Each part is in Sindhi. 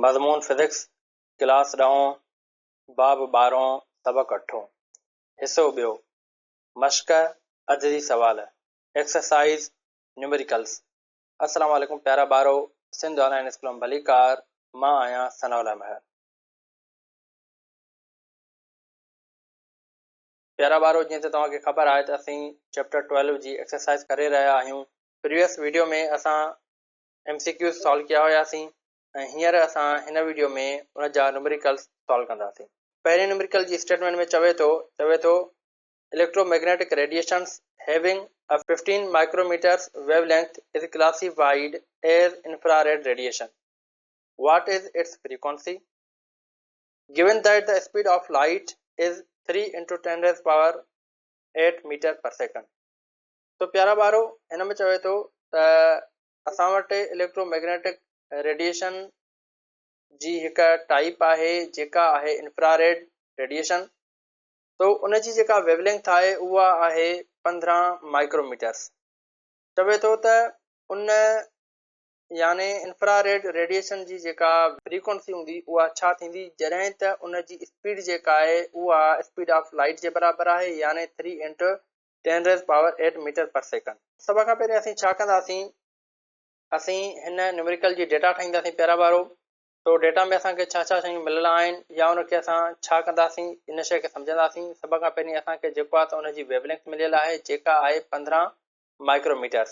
مضمون فزڪس، ڪلاس ڏهون، باب ٻارهون، سبق اٺون، حصو ٻيو، مشق، عددي سوال، ايڪسرسائيز، نيومريڪلز. السلام عليڪم پيارا ٻارو، سنڌ آن لائين اسڪول ۾ ڀليڪار، مان آهيان ثناء الله مهر. پيارا ٻارو جيئن ته توهان کي خبر آهي ته اسين چيپٽر 12 جي ايڪسرسائيز ڪري رهيا آهيون. پريويس ويڊيو ۾ اسان ايم سي ڪيوز سالو ڪيا هياسين ۽ هينئر اسان هن ويڊيو ۾ ان جا نمريڪلز سالو ڪنداسين. پهرين نمريڪل جي اسٽيٽمينٽ ۾ چوي ٿو چوي ٿو electromagnetic radiations having a 15 micrometers wavelength is classified as infrared radiation. What is its frequency? Given that the speed of light is 3 into 10 raised power 8 meter per second. تو پيارا ٻارو هن ۾ چوي ٿو ته اسان وٽ اليڪٽرو ميگنيٽڪ ريڊيئيشن جي هڪ ٽائيپ آهي جيڪا آهي انفراريڊ ريڊيئيشن تو ان جي جيڪا ويو لينٿ آهي اها آهي 15 مائڪروميٽرس. چوي ٿو ته ان يعني انفراريڊ ريڊيئيشن جي جيڪا فريڪوئنسي هوندي اها ڇا ٿيندي جڏهن ته ان جي اسپيڊ جيڪا آهي اها اسپيڊ آف لائيٽ جي برابر آهي يعني 3 into 10 raise power 8 metre per second. سڀ کان پهرين اسين ڇا ڪنداسين اسين هن نيومريڪل جي ڊيٽا ٺاهينداسين پيارا ٻارو تو ڊيٽا ۾ اسان کي ڇا ڇا شيون مليل آهن يا ان کي اسان ڇا ڪنداسين ان شيء کي سمجهنداسين سڀ کان پهرين اسان کي جيڪو آهي ته ان جي ويو لينٿ مليل آهي جيڪا آهي 15 مائڪروميٽرس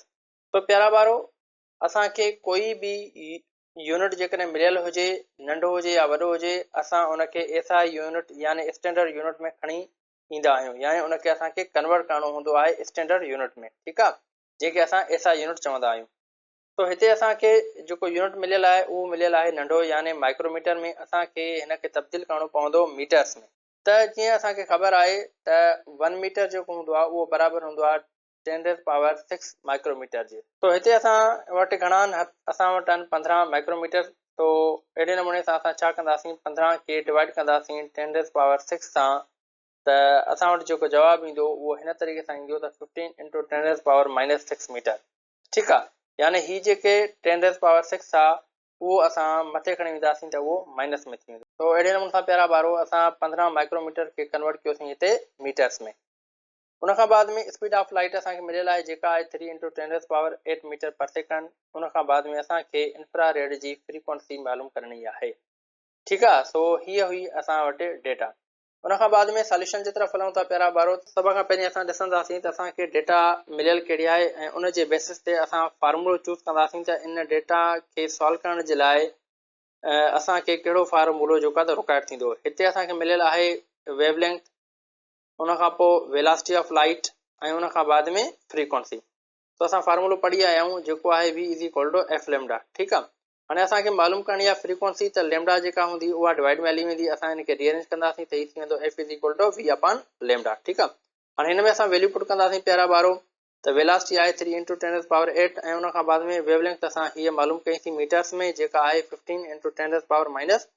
تو پيارا ٻارو اسان کي ڪوئي به يونٽ جيڪڏهن مليل هجي، ننڍو هجي يا وڏو هجي، اسان ان کي ايس I unit يعني اسٽينڊرڊ يونٽ ۾ کڻي ايندا آهيون يعني ان کي اسان کي ڪنورٽ ڪرڻو هوندو آهي اسٽينڊرڊ يونٽ ۾ ٺيڪ آهي جنهن کي اسان ايس I unit چوندا آهيون. سو هتي اسان کي جيڪو يونٽ مليل آهي اهو مليل آهي ننڍو يعني مائڪروميٽر ۾ اسان کي هن کي تبديل ڪرڻو پوندو ميٽرس ۾. ته جيئن اسان کي خبر آهي ته ون ميٽر جيڪو هوندو آهي اهو برابر هوندو آهي ten raise power six micrometer جي. سو هتي اسان وٽ گهڻا آهن اسان وٽ آهن 15 مائڪروميٽر سو اهڙي نموني سان اسان ڇا ڪنداسين 15 کي ڊوائيڊ ڪنداسين ٽين ريز پاور سڪس سان ته اسان وٽ جيڪو جواب ايندو اهو هن طريقي سان ايندو ته 15 into ten raise power minus six metre ٺيڪ آ يعني هي جيڪي ٽين ريز پاور سڪس آ اهو اسان مٿي کڻي وينداسين ته اهو مائنس ۾ ٿي ويندو. سو اهڙي نموني سان پيارا ٻارو اسان 15 مائڪروميٽر کي ڪنورٽ ڪيوسين هتي ميٽرس ۾. ان کان بعد ۾ اسپيڊ آف لائيٽ اسان کي مليل آهي جيڪا آهي three into ten raise power eight metre per second ان کان بعد ۾ اسان کي انفرا ريڊ جي فريڪوئنسي معلوم ڪرڻي آهي ٺيڪ آهي سو هيء هئي اسان وٽ ڊيٽا ان کان بعد ۾ ساليوشن جي طرف هلون ٿا پيارا ٻارو. سڀ کان پهرين اسان ڏسنداسين ته اسان کي ڊيٽا مليل ڪهڙي آهي ۽ ان جي بيسس تي اسان فارمولو چوز ڪنداسين ته ان ڊيٽا کي سالو ڪرڻ جي لاء اسان کي ڪهڙو فارمولو جيڪو آهي ته رڪوائرڊ ٿيندو. هتي اسان کي مليل آهي ويو لينٿ ان کان پوء ويلاسٽي آف لائيٽ ۽ ان کان بعد ۾ فريڪوئنسي. تو اسان فارمولو پڙهي آيا آهيون جيڪو آهي V is equal to F lambda ٺيڪ آ. هاڻي اسان کي معلوم ڪرڻي آهي فريڪوئنسي ته ليمڊا جيڪا هوندي اها ڊوائيڊ ۾ هلي ويندي اسان ان کي ري ارينج ڪنداسين ته هي ٿي ويندو F is equal to V upon lambda ٺيڪ آ. هاڻي هن ۾ اسان ويليو پٽ ڪنداسين پيارا ٻارو ته ويلاسٽي آهي 3 انٽو 10 ريز پاور 8 ۽ ان کان بعد ۾ ويو لينٿ اسان هيء معلوم ڪئي سين ميٽرس ۾ جيڪا آهي 15 انٽو 10 ريز پاور مائنس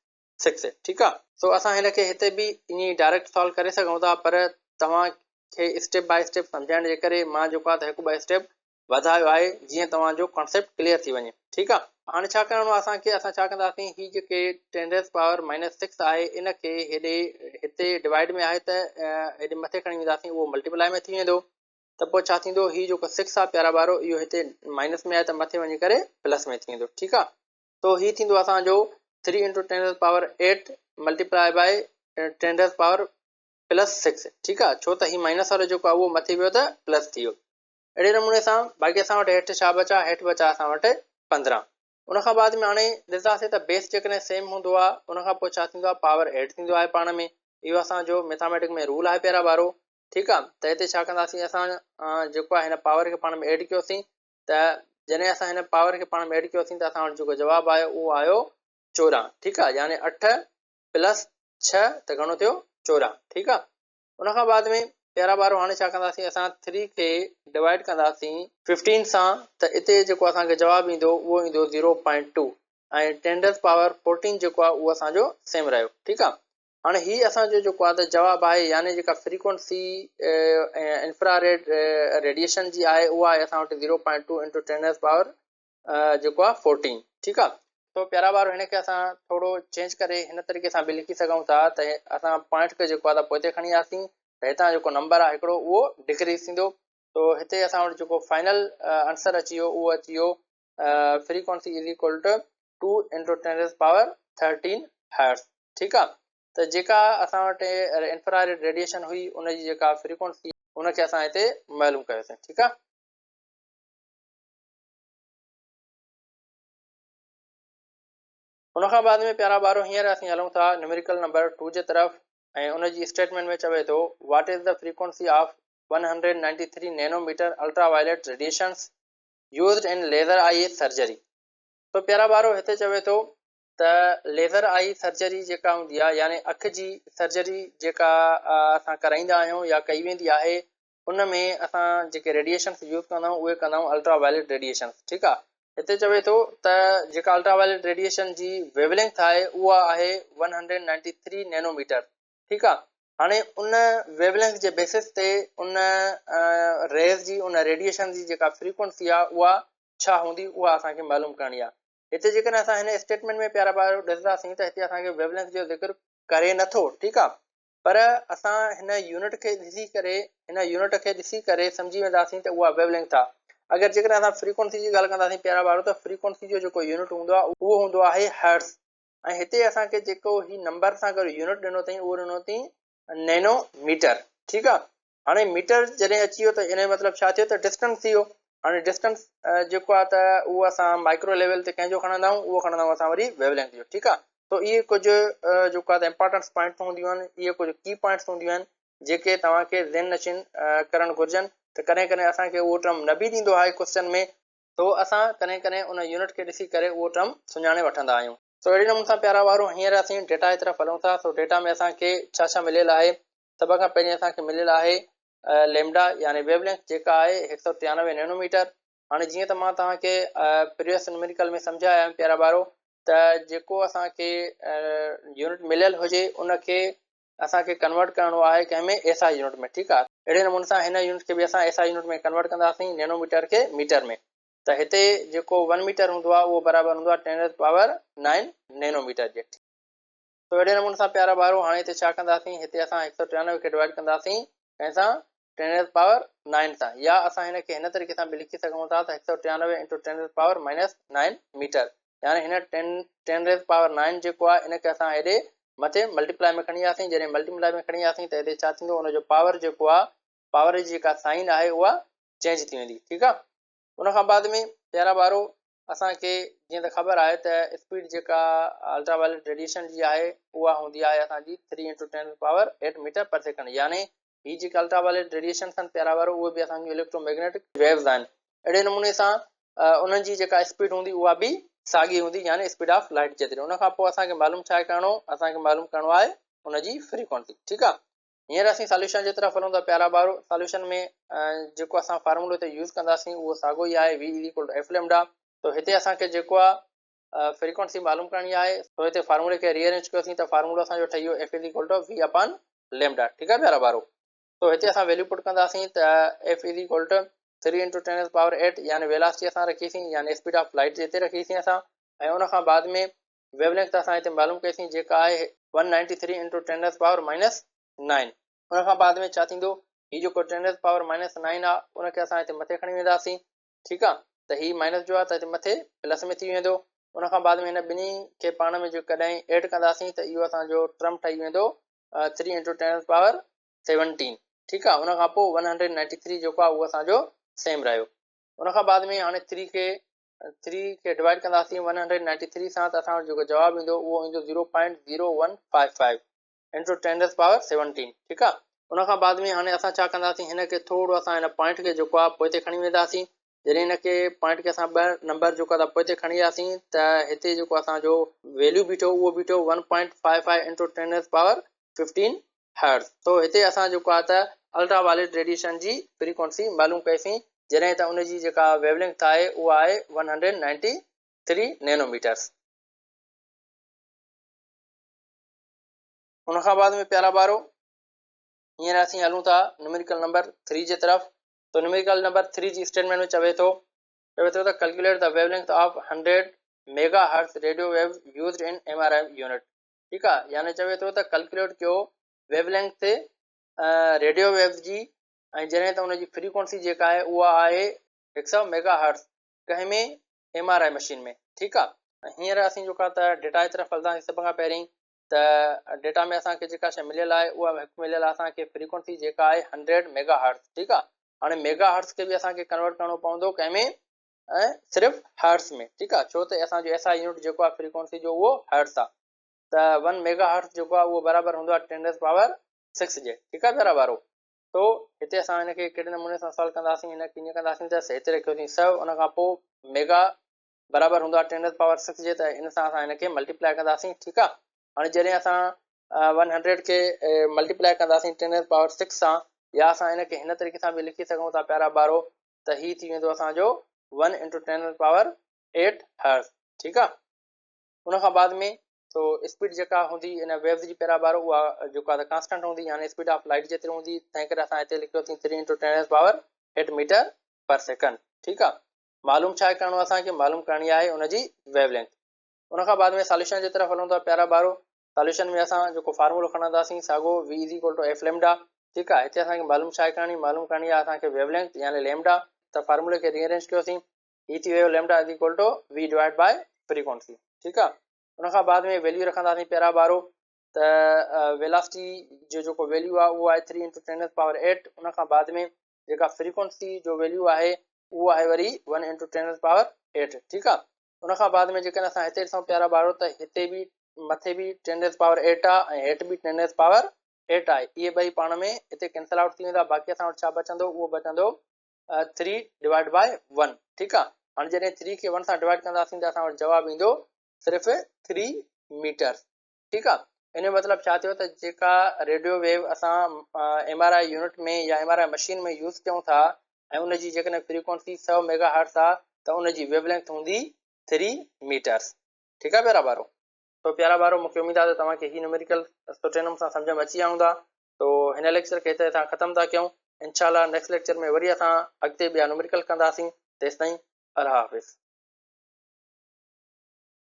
6 ٺيڪ آ. سو اسان هن کي هتي به ائين ئي ڊائريڪٽ سالو ڪري سگهون ٿا پر توهان کي اسٽيپ باء اسٽيپ سمجهائڻ جي ڪري مان جيڪو آ ته هڪ ٻه اسٽيپ وڌايو آهي جيئن توهان جو ڪانسيپٽ ڪليئر ٿي وڃي ٺيڪ آ. هاڻي ڇا ڪرڻو آ اسان کي اسان ڇا ڪنداسين هي جيڪي ten raise power minus six آهي ان کي هيڏي هتي ڊوائيڊ ۾ آهي ته هيڏي مٿي کڻي وينداسين اهو ملٽيپلائي ۾ ٿي ويندو ته پوء ڇا ٿيندو هي جيڪو سڪس آ پيارا ٻارو اهو هتي مائنس ۾ آهي ته مٿي وڃي ڪري پلس ۾ ٿي ويندو ٺيڪ آ. تو هي ٿيندو اسان جو 3 into 10 raise power 8 multiply by 10 raise power plus 6 ٺيڪ آ ڇو ته هي مائنس وارو جيڪو آ اهو مٿي ويو ته پلس ٿي ويو اهڙي نموني سان باقي اسان وٽ هيٺ ڇا بچا هيٺ بچا اسان وٽ 15 ان کان بعد ۾ هاڻي ڏسنداسين ته بيس جيڪڏهن سيم هوندو آ ان کان پوء ڇا ٿيندو آ پاور ايڊ ٿيندو آهي پاڻ ۾ اهو اسان جو ميٿاميٽڪ ۾ رول آهي پيارا ٻارو ٺيڪ آ ته هتي ڇا ڪنداسين اسان جيڪو آ هن پاور کي پاڻ ۾ ايڊ ڪيوسين ته جڏهن اسان هن پاور کي پاڻ ۾ ايڊ ڪيوسين ته اسان وٽ جيڪو جواب آيو اهو آيو 14 ٺيڪ آ يعني 8 پلس 6 ته گهڻو ٿيو 14 ٺيڪ آ ان کان بعد ۾ پيارا ٻارو هاڻي ڇا ڪنداسين اسان 3 کي ڊوائيڊ ڪنداسين 15 سان ته اتي جيڪو اسان کي جواب ايندو اهو ايندو 0.2 ۽ 10 ريز پاور 14 جيڪو آ اهو اسان جو سيم رهيو ٺيڪ آ هاڻي هي اسان جو جيڪو آهي ته جواب آهي يعني جيڪا فريڪوئنسي انفراريڊ ريڊيئيشن جي آهي اها آهي اسان وٽ zero point two into ten raise power جيڪو آهي فورٽين ٺيڪ آهي. سو پيارا ٻارو هن کي اسان ٿورو چينج ڪري هن طريقي سان به لکي سگهون ٿا ته اسان پوائنٽ کي جيڪو آهي ته پوئتي کڻي آياسين ته هتان جيڪو نمبر آهي هڪڙو اهو ڊڪريز ٿيندو. سو هتي اسان وٽ جيڪو فائنل آنسر اچي ويو اهو اچي ويو frequency is equal to two into ten raise power 13 hertz. ٺيڪ آهي ته جيڪا اسان وٽ انفراريڊ ريڊيئيشن هئي ان جي جيڪا فريڪوئنسي ان کي اسان هتي معلوم ڪيوسين. ٺيڪ آهي. ان کان بعد ۾ پيارا ٻارو هينئر اسين هلون ٿا نيوميريڪل نمبر 2 جي طرف ۽ ان جي اسٽيٽمينٽ ۾ چوي ٿو what is the frequency of 193 nano meter ultraviolet radiations used in laser eye surgery. تو پيارا ٻارو هتي چوي ٿو ته ليزر آئي سرجري جيڪا هوندي آهي يعني اک جي سرجري جيڪا اسان ڪرائيندا آهيون يا ڪئي ويندي آهي ان ۾ اسان جيڪي ريڊيئيشنس يوز ڪندا آهيون اهي ڪندا آهيون الٽرا وائليٽ ريڊيئيشنس. ٺيڪ آهي هتي چوي ٿو ته جيڪا الٽرا وائليٽ ريڊيئيشن جي ويو لينٿ آهي اها آهي 193 نينو ميٽر. ٺيڪ آهي هاڻي ان ويو لينٿ جي بيسس تي ان ريز جي ان ريڊيئيشن جي جيڪا فريڪوئنسي آهي اها ڇا هوندي اها اسان کي معلوم ڪرڻي آهي. هتي جيڪڏهن اسان هن اسٽيٽمينٽ ۾ پيارا ٻارو ڏسنداسين ته هتي اسان کي ويو لينٿ جو ذڪر ڪري نٿو. ٺيڪ آهي پر اسان هن يونٽ کي ڏسي ڪري هن يونٽ کي ڏسي ڪري سمجهي وينداسين ته اها ويو لينٿ آهي. اگر جيڪڏهن اسان فريڪوئنسي جي ڳالهه ڪنداسين پيارا ٻارو ته فريڪوئنسي جو جيڪو يونٽ هوندو آهي اهو هوندو آهي هرٽز ۽ هتي اسان کي جيڪو هي نمبر سان گڏ يونٽ ڏنو اٿئي اهو ڏنو اٿئي نينو ميٽر. ٺيڪ آهي هاڻي ميٽر جڏهن اچي ويو ته ان جو مطلب ڇا ٿيو ته ڊسٽنس ٿي ويو. هاڻي ڊسٽنس جيڪو آهي ته اهو اسان مائڪرو ليول تي ڪنهن جو کڻندا آهيون اهو کڻندا آهيون اسان وري ويو لينٿ جو. ٺيڪ آهي تو اهي ڪجهه جيڪو آهي ته امپارٽنس پوائنٽس هونديون آهن اهي ڪجهه ڪي پوائنٽس هونديون آهن جيڪي توهان کي ذهن نشين ڪرڻ گهرجن ته ڪڏهن ڪڏهن اسان کي اهو ٽرم نه به ڏيندو آهي ڪوشچن ۾ تو اسان ڪڏهن ڪڏهن ان يونٽ کي ڏسي ڪري اهو ٽرم سڃاڻي وٺندا آهيون. سو اهڙي نموني سان پيارا وارو هينئر اسين ڊيٽا جي طرف هلون ٿا. سو ڊيٽا ۾ اسان کي ڇا ڇا مليل آهي؟ سڀ کان پهرين اسان کي مليل آهي ليمڊا يعني ويو لينٿ جيڪا آهي هڪ سؤ ٽيانوي نينو ميٽر. هاڻي جيئن ته مان توهان کي پريويس نيوميريڪل ۾ سمجهايو آهي پيارا ٻارو ته جيڪو اسان کي يونٽ مليل هجي ان کي اسان کي ڪنورٽ ڪرڻو آهي ڪنهن ۾ ايس I unit ۾. ٺيڪ آهي اهڙي نموني سان هن يونٽ کي به اسان ايس I unit ۾ convert ڪنداسين نينو ميٽر کي ميٽر ۾. ته هتي جيڪو ون ميٽر هوندو آهي اهو برابر هوندو آهي ten raise power nine nano meter جي. سو اهڙي نموني سان پيارا ٻارو هاڻي هتي ڇا ڪنداسين هتي اسان هڪ سؤ ٽيانوي کي ڊوائيڊ ڪنداسين ڪنهن سان ٽين ريز پاور نائن سان يا اسان هن کي هن طريقي سان به لکي سگهون ٿا ته هڪ سؤ ٽيانوي into ten raise power minus nine meter يعني هن ten ten raise power nine جيڪو آهي ان کي اسان هيڏي مٿي ملٽيپلائي ۾ کڻي آياسين جڏهن ملٽيپلائي ۾ کڻي آياسين ته هتي ڇا ٿيندو ان جو پاور جيڪو آهي پاور جي جيڪا سائن آهي اها چينج ٿي ويندي. ٺيڪ آهي ان کان بعد ۾ پيارا ٻارو اسان کي جيئن ته خبر آهي ته اسپيڊ جيڪا الٽرا وائلٽ ريڊيئيشن جي آهي اها هوندي آهي اسان جي three into ten power eight meter per second يعني هي جيڪا الٽرا وائلٽ ريڊيئيشنس آهن پيارا وارو اهي به اسان جون اليڪٽرو ميگنيٽڪ ويوز آهن اهڙي نموني سان انهن جي جيڪا اسپيڊ هوندي اها به ساڳي هوندي يعني اسپيڊ آف لائٽ جيتري. ان کان پوء اسان کي معلوم ڇا ڪرڻو اسان کي معلوم ڪرڻو آهي ان جي فريڪوئنسي. ٺيڪ آهي هينئر اسين ساليوشن جي طرف هلون ٿا پيارا ٻارو. ساليوشن ۾ جيڪو اسان فارمولو هتي يوز ڪنداسين اهو ساڳو ئي آهي V is equal to F lambda. تو هتي اسان کي جيڪو آهي فريڪوئنسي معلوم ڪرڻي آهي سو هتي فارمولي کري ارينج ڪيوسين ته فارمولو اسان جو ٺهي ويو F is equal to V upon lambda. ٺيڪ آهي پيارا ٻارو. تو هتي اسان ويليو پٽ ڪنداسين ته F is equal to three into ten raise power eight يعني ويلاسٽي اسان رکيسين يعني اسپيڊ آف لائٽ هتي رکيسين اسان ۽ ان کان بعد ۾ ويو لينٿ اسان هتي معلوم ڪئيسين جيڪا آهي one ninety three into ten raise power minus nine. ان کان بعد ۾ ڇا ٿيندو هي جيڪو ten raise power minus nine آهي ان کي اسان هتي مٿي کڻي وينداسين. ٺيڪ آهي ته هي مائنس جو آهي ته هتي مٿي پلس ۾ ٿي ويندو. ان کان بعد ۾ هن ٻنهي کي پاڻ ۾ جيڪڏهن ايڊ ڪنداسين ته اهو اسان جو ٽرم ٺهي ويندو three into ten raise power seventeen. ٺيڪ آهي ان کان پوء ون هنڊريڊ نائنٽي ٿري جيڪو آهي اهو اسان جو سيم رهيو. ان کان بعد ۾ هاڻي ٿري کي ٿري کي ڊوائيڊ ڪنداسين ون هنڊريڊ نائنٽي ٿري سان ته اسان وٽ جيڪو جواب ايندو اهو ايندو zero point zero one five five into ten raise power seventeen. ٺيڪ آ ان کان بعد ۾ هاڻي اسان ڇا ڪنداسين هن کي ٿورو اسان هن پوائنٽ کي جيڪو آ پوئتي کڻي وينداسين جڏهن هن کي پوائنٽ کي اسان ٻه نمبر جيڪو آ پوئتي کڻي وياسين ته هتي جيڪو اسان جو ويليو بيٺو اهو بيٺو one point five five into ten raise power fifteen hertz. سو هتي اسان جيڪو آهي ته الٽرا وائليٽ ريڊيئيشن جي فريڪوئنسي معلوم ڪئيسين جڏهن ته ان جي جيڪا ويو لينٿ آهي اها آهي 193 نينو ميٽرس. ان کان بعد ۾ پيارا ٻارو هينئر اسين هلون ٿا نيوميريڪل نمبر 3 جي طرف. تو نيوميريڪل نمبر 3 جي اسٽيٽمينٽ ۾ چوي ٿو ته calculate the wavelength of 100 megahertz radio waves used in M R I unit. ٺيڪ آ، يعني چوي ٿو ته ڪلڪيوليٽ ڪيو ويو لينٿ ريڊيو ويوز جي ۽ جڏهن ته ان جي فريڪوئنسي جيڪا آهي اها آهي هڪ سئو ميگا هرٽز ڪنهن ۾ ايم آر I machine ۾. ٺيڪ آ، هينئر اسين جيڪا ته ڊيٽا جي طرف هلنداسين. سڀ کان پهرين ته ڊيٽا ۾ اسان کي جيڪا شيء مليل آهي اها هڪ مليل آهي اسان کي فريڪوئنسي جيڪا آهي 100 ميگا هرٽز. ٺيڪ آ، هاڻي ميگا هرٽز کي به اسان کي ڪنورٽ ڪرڻو پوندو ڪنهن ۾ ۽ صرف هرٽز ۾. ٺيڪ آ، ڇو ته اسان جو ايس I unit جيڪو آ فريڪوئنسي جو اهو هرٽز آ، ته 1 ميگا هرٽز جيڪو آ اهو برابر هوندو آ 10 ريز پاور 6 جي. ٺيڪ آ پيارا ٻارو، تو هتي اسان هن کي ڪهڙي نموني سان سالو ڪنداسين؟ هن کي ائين ڪنداسين ته هتي رکيوسين 100، ان کان پوء ميگا برابر هوندو آ 10 ريز پاور 6 جي، ته ان سان اسان هن کي ملٽيپلائي ڪنداسين. ٺيڪ آ، هاڻي جڏهن اسان 100 کي ملٽيپلائي ڪنداسين 10 ريز پاور 6 سان، يا اسان هن کي هن طريقي سان به لکي سگهون ٿا پيارا ٻارو، ته هي ٿي ويندو اسان جو 1 انٽو 10 ريز پاور 8 هرٽز. ٺيڪ آ، ان کان بعد ۾ تو اسپيڊ جيڪا هوندي ان ويوز جي پيرا ٻارو اها جيڪا ته ڪانسٽنٽ هوندي، يعني اسپيڊ آف لائٽ جيتري هوندي، تنهن ڪري اسان هتي لکيوسين 3 into 10 raise power 8 metre per second. ٺيڪ آ، معلوم ڇا ڪرڻو اسان کي؟ معلوم ڪرڻي آهي ان جي ويو لينٿ. ان کان بعد ۾ ساليوشن جي طرف هلون ٿا پيارا ٻارو. ساليوشن ۾ اسان جيڪو فارمولو کڻنداسين ساڳو V is equal to F lambda. ٺيڪ آ، هتي اسان کي معلوم ڇا ڪرڻي؟ معلوم ڪرڻي آ اسان کي ويو لينٿ يعني ليمڊا، ته فارمولي کي ري ارينج ڪيوسين، هي ٿي ويو lambda is equal to V divide by frequency. ٺيڪ آ، ان کان بعد ۾ ويليو رکنداسين پيارا ٻارو، ته ويلاسٽي جو جيڪو ويليو آ اهو آهي 3 انٽو 10 پاور 8، ان کان بعد ۾ جيڪا فريڪوئنسي جو ويليو آهي اهو آهي وري 1 انٽو 10 پاور 8. ٺيڪ آ، ان کان بعد ۾ جيڪڏهن اسان هتي ڏسون پيارا ٻارو ته هتي به مٿي به 10 ريز پاور 8 آ ۽ هيٺ به 10 ريز پاور 8 آهي، اهي ٻئي پاڻ ۾ هتي ڪينسل آئوٽ ٿي ويندا، باقي اسان وٽ ڇا بچندو؟ اهو بچندو 3 ڊوائيڊ بائي 1. ٺيڪ آ، هاڻي جڏهن 3 کي 1 سان ڊوائيڊ ڪنداسين ته اسان وٽ جواب ايندو صرف 3 ميٽر. ٺيڪ آ، ان جو مطلب ڇا ٿيو ته جيڪا ريڊيو ويو اسان ايم آر I unit ۾ يا M R I machine ۾ use ڪيون ٿا ۽ ان جي جيڪڏهن فريڪوئنسي 100 ميگا هرٽز آ ته ان جي ويو لينٿ هوندي 3 ميٽرز. ٺيڪ آ پيارا ٻارو. تو پيارا ٻارو مونکي اميد آ ته توهان کي هي نيوميريڪل سٺي نموني سان سمجهه ۾ اچي ويا هوندا. تو هن ليڪچر کي هتي اسان ختم ٿا ڪيون. انشاء الله نيڪسٽ ليڪچر ۾ وري اسان اڳتي ٻيا نيوميريڪل ڪنداسين. تيستائين الله حافظ.